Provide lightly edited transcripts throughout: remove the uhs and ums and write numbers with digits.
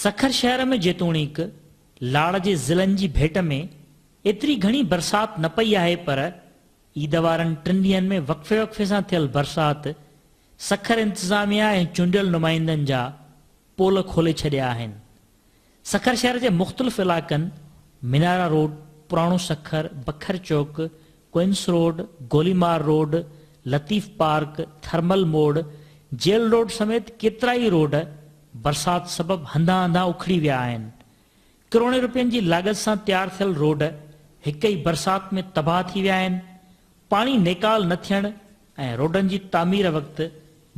سکر شهر ۾ جيتوڻيڪ لاڙ جي ضلعن جي ڀيٽ ۾ ايتري گهڻي برسات نه پئي آهي پر عيد وارن ٽن ڏينهن ۾ وقفي وقفي سان ٿيل برسات سکر انتظاميا ۽ چونڊيل نمائندن جا پول کولي ڇڏيا آهن. سکر شهر جي مختلف علائقن منارا روڊ، پراڻو سکر، بکر چوڪ، Queens road, Golimar road, Latif park, thermal موڙ، جيل روڊ سميت ڪيترائي روڊ برسات سبب هنڌان هنڌان اکڙي ويا آهن. ڪروڙين روپين جي لاڳت سان تيار ٿيل روڊ هڪ ئي برسات ۾ تباهه ٿي ويا آهن. پاڻي نيڪال نه ٿيڻ ۽ روڊن جي تعمير وقت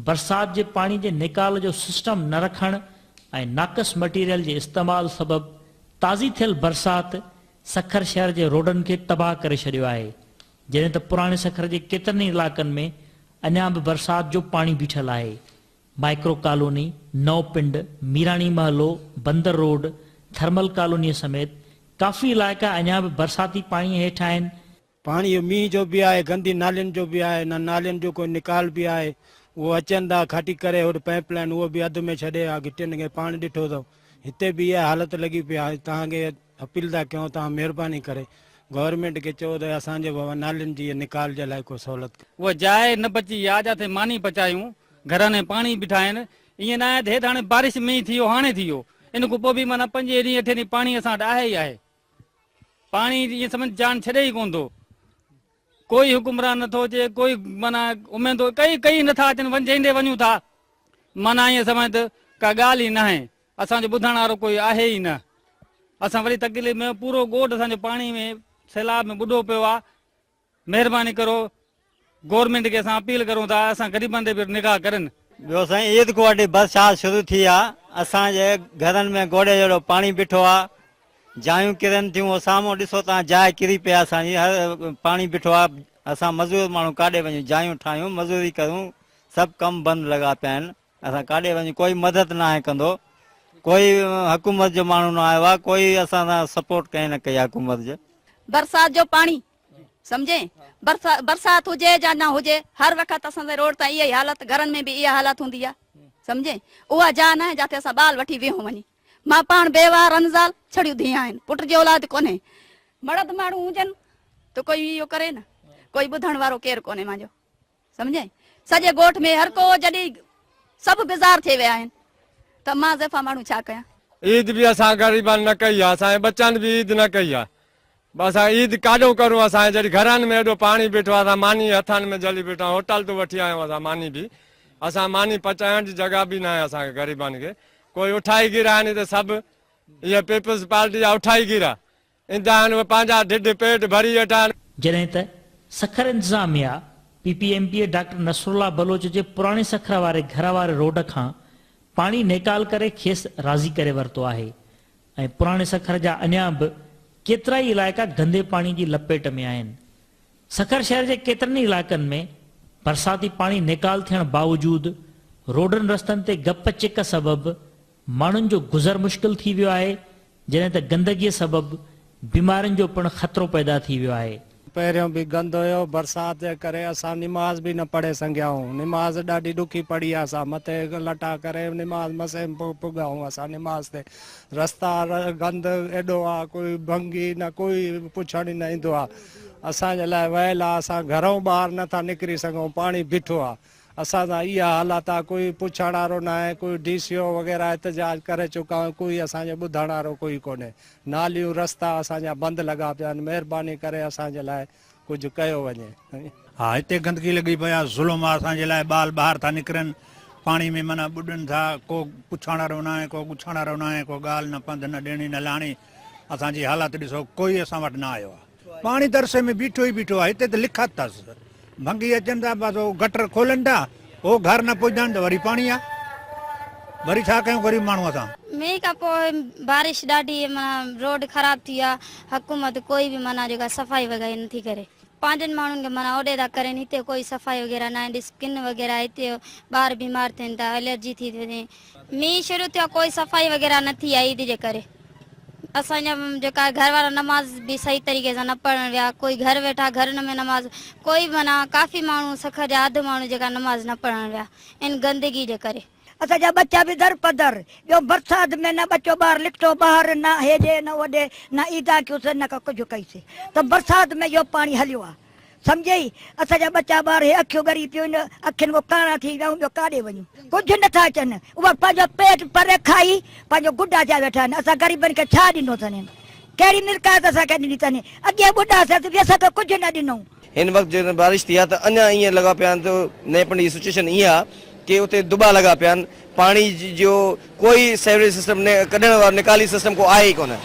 برسات جي پاڻي جي نيڪال جو سسٽم نه رکڻ ۽ ناقص مٽيريل جي استعمال سبب تازي ٿيل برسات سکر شهر جي روڊن کي تباهه ڪري ڇڏيو آهي، جڏهن ته پراڻي سکر جي ڪيترن ئي علائقن ۾ اڃا به برسات جو پاڻي بيٺل آهي. مائڪرو ڪالوني، نئون پنڊ، ميراڻي محلو، بندر روڊ، ٿرمل ڪالونيء سميت ڪافي علائقا اڃا به برساتي پاڻيء هيٺ آهن. پاڻي اهو مينهن جو به آهي، گندي نالين جو به آهي، نه نالين جو ڪو نيڪال به آهي، اهو اچن ٿا کاٽي ڪري هوڏ پائپ لائين اهو به اڌ ۾ ڇڏي آ گهٽين کي پاڻ ڏٺو اٿو هتي به اها حالت لڳي پئي آهي توهان کي اپيل ٿا ڪيون توهان مهرباني ڪري گورنمينٽ کي چئو ته اسان جي بابا نالين جي نيڪال جي لاء ڪو سهولت ڪري. اها جاء نه بچي آ جاٿي ماني پچايون، گهرن ۾ پاڻي بيٺا آهن، ائين نه آهي ته هي ته هاڻي بارش مينهن ٿي ويو هاڻي ٿي ويو، ان کان پوء به معنيٰ پنجين ڏينهن اٺين ڏينهن پاڻي اسان وٽ آهي ئي آهي. پاڻي ائين سمجھ جان ڇڏي ئي ڪونه ٿو. ڪوئي حڪمران نٿو اچي، ڪوئي معنيٰ اميدو ڪئي ڪئي نٿا اچن، ونجهيندي وڃون ٿا، معنيٰ ائين سمجھ ته ڪا ڳالهه ئي ناهي، اسان جو ٻڌڻ وارو ڪوئي آهي ئي نه. اسان وڏي تڪليف ۾ پورو ڳوٺ اسان جو پاڻي ۾ سيلاب ۾ ٻڏو پيو آهي. مهرباني ڪرو گورنمينٽ کي اسان اپيل ڪرون ٿا اسان غريبن تي به نگاهه ڪرن. ٻيو سائين عيد کان وٺي برسات شروع ٿي آ اسان جي گهرن ۾ گوڏي جهڙو پاڻي بيٺو آ جايون ڪرن ٿيون او سامهون ڏسو تان جاء ڪري پئي آ اسان جي هر پاڻي بيٺو آ اسان مزور ماڻهو ڪاڏي وڃون جايون ٺاهيون مزوري ڪرون سڀ ڪم بند لڳا پيا آهن اسان ڪاڏي وڃون ڪوئي مدد ناهي ڪندو ڪوئي حڪومت جو ماڻهو نه آيو آ ڪوئي اسان سان سپورٽ ڪنهن نه ڪئي آ حڪومت جي. برسات جو پاڻي سمجهين برسات هجي يا نه هجي هر وقت اسان جي روڊ تان اها ئي حالت گهرن ۾ به اها حالت هوندي آ سمجهين اها جاء ناهي جاتي اسان ٻال وٺي ويهون وڃي مان پاڻ بيواهه رن زال ڇڙيون ڌيء آهن پٽ جي اولاد ڪونهي مڙد ماڻهو هجن ته ڪوئي اهو ڪري نه ڪوئي ٻڌڻ وارو ڪير ڪونهي مانجو سمجهين سڄي ڳوٺ ۾ هر ڪو جڏهن سڀ بيزار ٿي ويا آهن ته مان زيفا ماڻهو ڇا ڪيان. عيد به اسان غريبن نه ڪئي آ اسان جي ٻچن به عيد نه ڪئي آ اسان عيد ڪاڏو ڪرون اسان جي جڏهن گهرن ۾ ايڏو پاڻي بيٺو آ اسان ماني هٿن ۾ جهلي بيٺا آهيون هوٽل تون وٺي آيا آهيون اسان ماني به اسان ماني پچائڻ جي جڳهه به ناهي اسان کي غريبن کي ڪوئي اٺائي گير آهن هتي سڀ اهي پيپلز پارٽي جا اٺائي گير ايندا آهن اهي پنهنجا ڍڍ پيٽ ڀري ويٺا آهن. جڏهن ته سکر انتظاميا P P M P A doctor Nasrullah Baloch جي پراڻي سکر واري گهر واري روڊ کان پاڻي نيڪال ڪري کيس راضي ڪري ورتو آهي ۽ پراڻي سکر جا اڃا به ڪيترائي علائقا گندي پاڻي جي لپيٽ ۾ آهن. سکر شهر جي ڪيترن ئي علائقن ۾ برساتي پاڻي نيڪال ٿيڻ باوجود روڊن رستن تي گپ چڪ سبب ماڻهن جو گذر مشڪل ٿي ويو آهي، جڏهن ته گندگيء سبب بيمارين جو پڻ خطرو پيدا ٿي ويو آهي. پهريون به گند هيو، برسات جي ڪري اسان نماز به نه پڙهي سگهيا آهيون، نماز ڏاڍي ڏکي پڙهي آهي اسان مٿي لٽا ڪري نماز مسي پڳا آهيون اسان نماز تي، رستا گند ايڏو آهي ڪوئي ڀنگي نه ڪوئي پڇڻ ئي نه ايندو آهي، اسان جي لاء ويل آهي اسان گهرئون ٻاهر نه ٿا نڪري سگهون پاڻي بيٺو آهي. اسان سان اها حالت آ ڪوئي پڇڻ وارو ناهي ڪوئي ڊي سي او وغيره احتجاج ڪري چڪا آهيون ڪوئي اسان جو ٻڌڻ وارو ڪوئي ڪونهي ناليون رستا اسان جا بند لڳا پيا آهن مهرباني ڪري اسان جي لاء ڪجهه ڪيو وڃي. ها هتي گندگي لڳي پئي آ ظلم آ اسان جي لاء ٻال ٻاهر ٿا نڪرن پاڻي ۾ معنيٰ ٻڏن ٿا ڪو پڇڻ وارو ناهي ڪو ڳڇڻ وارو ناهي ڪو ڳالهه نه پنڌ نه ڏيڻي نه لاڻي اسان جي حالت ڏسو ڪوئي اسان وٽ نه آيو آ. پاڻي درسي ۾ بيٺو ئي بيٺو آهي، هتي ته لکت اٿس. ڀنگي اچن ٿا بس هو گٽر کولن ٿا، هو گهر نه پڄندا آهن ته وري پاڻي آ. وري ڇا ڪيون غريب ماڻهو اسان. مينهن کان پوء بارش ڏاڍي معنيٰ روڊ خراب ٿي ويا حڪومت ڪوئي به معنيٰ جيڪا صفائي وغيره نٿي ڪري پنهنجن ماڻهن کي معنيٰ اوڏي ٿا ڪرين هتي ڪوئي صفائي وغيره ناهي ڏس ڪن وغيره هتي ٻار بيمار ٿين ٿا الرجي ٿي ٿي وڃي مينهن شروع ٿيو آ ڪوئي صفائي وغيره نه ٿي آ عيد جي ڪري اسان جا جيڪا گهر وارا نماز به صحيح طريقي سان نه پڙهڻ ويا ڪوئي گهر ويٺا گهرن ۾ نماز ڪوئي معنيٰ ڪافي ماڻهو سکر جا اڌ ماڻهو جيڪا نماز نه پڙهڻ ويا ان گندگي جي ڪري. اسان جا ٻچا به در پدر، ٻيو برسات ۾ نه ٻچو ٻار نڪتو ٻاهر نه هيڏي نه اوڏي نه عيدان ڪيوسي نه ڪا ڪجهه ڪئيسي ته برسات ۾ اهو پاڻي هليو آ سمجهئي اسان جا ٻچا ٻار هي اکيون ڳري پيون آهن اکين ڪو ڪاڻا ٿي ويا آهيون ٻيو ڪاڏي وڃون ڪجهه نه ٿا اچن اها پنهنجو پيٽ پري کائي پنهنجو گڊا ٿيا ويٺا آهن اسان غريبن کي ڇا ڏنو اٿن ڪهڙي ملڪيت اسان کي ڏني اٿن اڳي ٻڏاسي اسان کي ڪجهه نه ڏنو. هن وقت جيڪڏهن بارش ٿي آ ته اڃا ائين لڳا پيا آهن ته نئين پنڊي جي سچوئيشن ائين آ ڪي اتي دٻا لڳا پيا آهن پاڻي جو ڪوئي سيوريج سسٽم ڪڍڻ وارو نيڪالي سسٽم ڪو آهي ئي ڪونه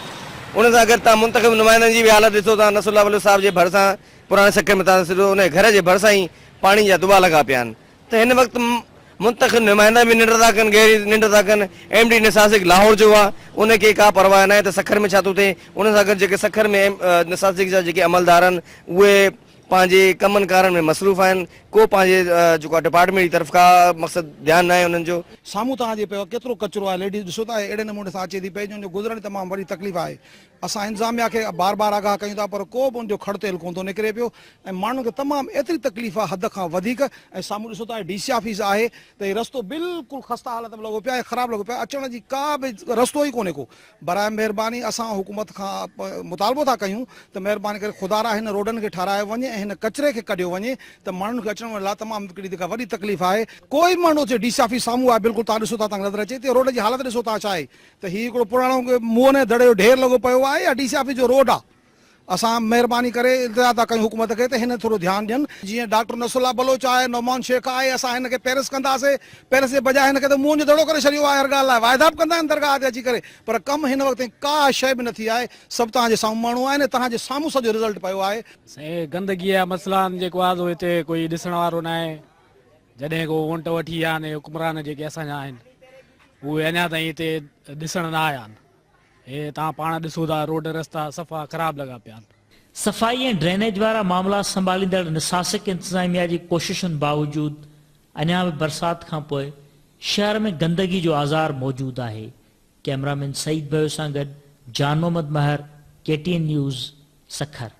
ان سان گڏ تان منتخب نمائندن جي به حالت ڏسو تان نصر الله بلوچ صاحب جي ڀرسان پراڻي سکر ۾ تان سڌو ان جي گهر جي ڀرسان ئي پاڻي جا دٻا لڳا پيا آهن ته هن وقت منتخب نمائندا به ننڊ ٿا ڪن گهري ننڊ ٿا ڪن ايم ڊي نساسڪ لاهور جو آ ان کي ڪا پرواهه ناهي ته سکر ۾ ڇا ٿو ٿئي ان سان گڏ جيڪي سکر ۾ نساسڪ جا جيڪي عملدار آهن اهي پنهنجي ڪمن ڪارن ۾ مصروف آهن ڪو پنهنجي جيڪو آ ڊپارٽمينٽ جي طرف ڪا مقصد ڌيان ناهي انهن جو. سامهون توهان جي پيو آ ڪيترو ڪچرو آهي ليڊيز ڏسو ته اهڙي نموني سان اچي ٿي پئي جو ان جو گذرڻ تمام وڏي تڪليف آهي اسان انتظاميا کي بار بار آگاهه ڪيون ٿا پر ڪو به ان جو کڙ تيل ڪونه ٿو نڪري پيو ۽ ماڻهن کي تمام ايتري تڪليف آهي حد کان وڌيڪ ۽ سامهون ڏسو ته ڊي سي آفيس آهي ته هي رستو بلڪل خسته حالت ۾ لڳو پيو آهي خراب لڳو پيو آهي اچڻ جي ڪا به رستو ئي ڪونهي ڪو براء مهرباني اسان حڪومت کان مطالبو ٿا ڪيون ته مهرباني ڪري خدارا هن روڊن کي ٺهرايو وڃي ۽ هن ڪچري کي ڪڍيو وڃي ته ماڻهن کي اچڻ وڃڻ لاء تمام هڪڙي جيڪا وڏي تڪليف آهي ڪوئي به ماڻهو اچي ڊي سي آفيس سامهون آهي بلڪل توهان ڏسو ٿا توهان کي نظر اچي ٿي روڊ جي حالت ڏسو توهان ڇا آهي ته هي هڪڙو پراڻو موهن ۽ دڙي جو ڍير لڳو پيو آهي يا ڊي سي آفيس جو روڊ آ. اسان مهرباني ڪري التجا ٿا ڪيون حڪومت کي ته هن ٿورو ڌيان ڏين. جيئن ڊاڪٽر نصرالله بلوچ آهي، نعمان شيخ آهي، اسان هن کي پيرس ڪنداسي، پيرس جي بجاء هن کي ته موهن جو دڙو ڪري ڇڏيو آهي هر ڳالهه لاء واعدا به ڪندا آهن درگاهه تي اچي ڪري پر ڪم هن وقت تائين ڪا شيء به نه ٿي آهي، سڀ توهان جي سامهون ماڻهو آهن ۽ توهان جي سامهون سڄو رزلٽ پيو آهي. سائين گندگي جا مسئلا آهن جيڪو آهي سو هتي ڪوئي ڏسڻ وارو ناهي. جڏهن ڪو وونٽ وٺي ويا آهن حڪمران جيڪي اسان جا آهن اهي اڃا تائين هتي ڏسڻ نه آيا آهن هي توهان پاڻ ڏسو ٿا روڊ رستا صفا خراب لڳا پيا آهن. صفائي ۽ ڊرينيج وارا معاملا سنڀاليندڙ نساسڪ انتظاميا جي ڪوششن باوجود اڃا به برسات کانپوء شهر ۾ گندگي جو آزار موجود آهي. ڪئميرامين سعيد ڀيو سان گڏ Jan Muhammad Mehar, K T N news, Sukkur.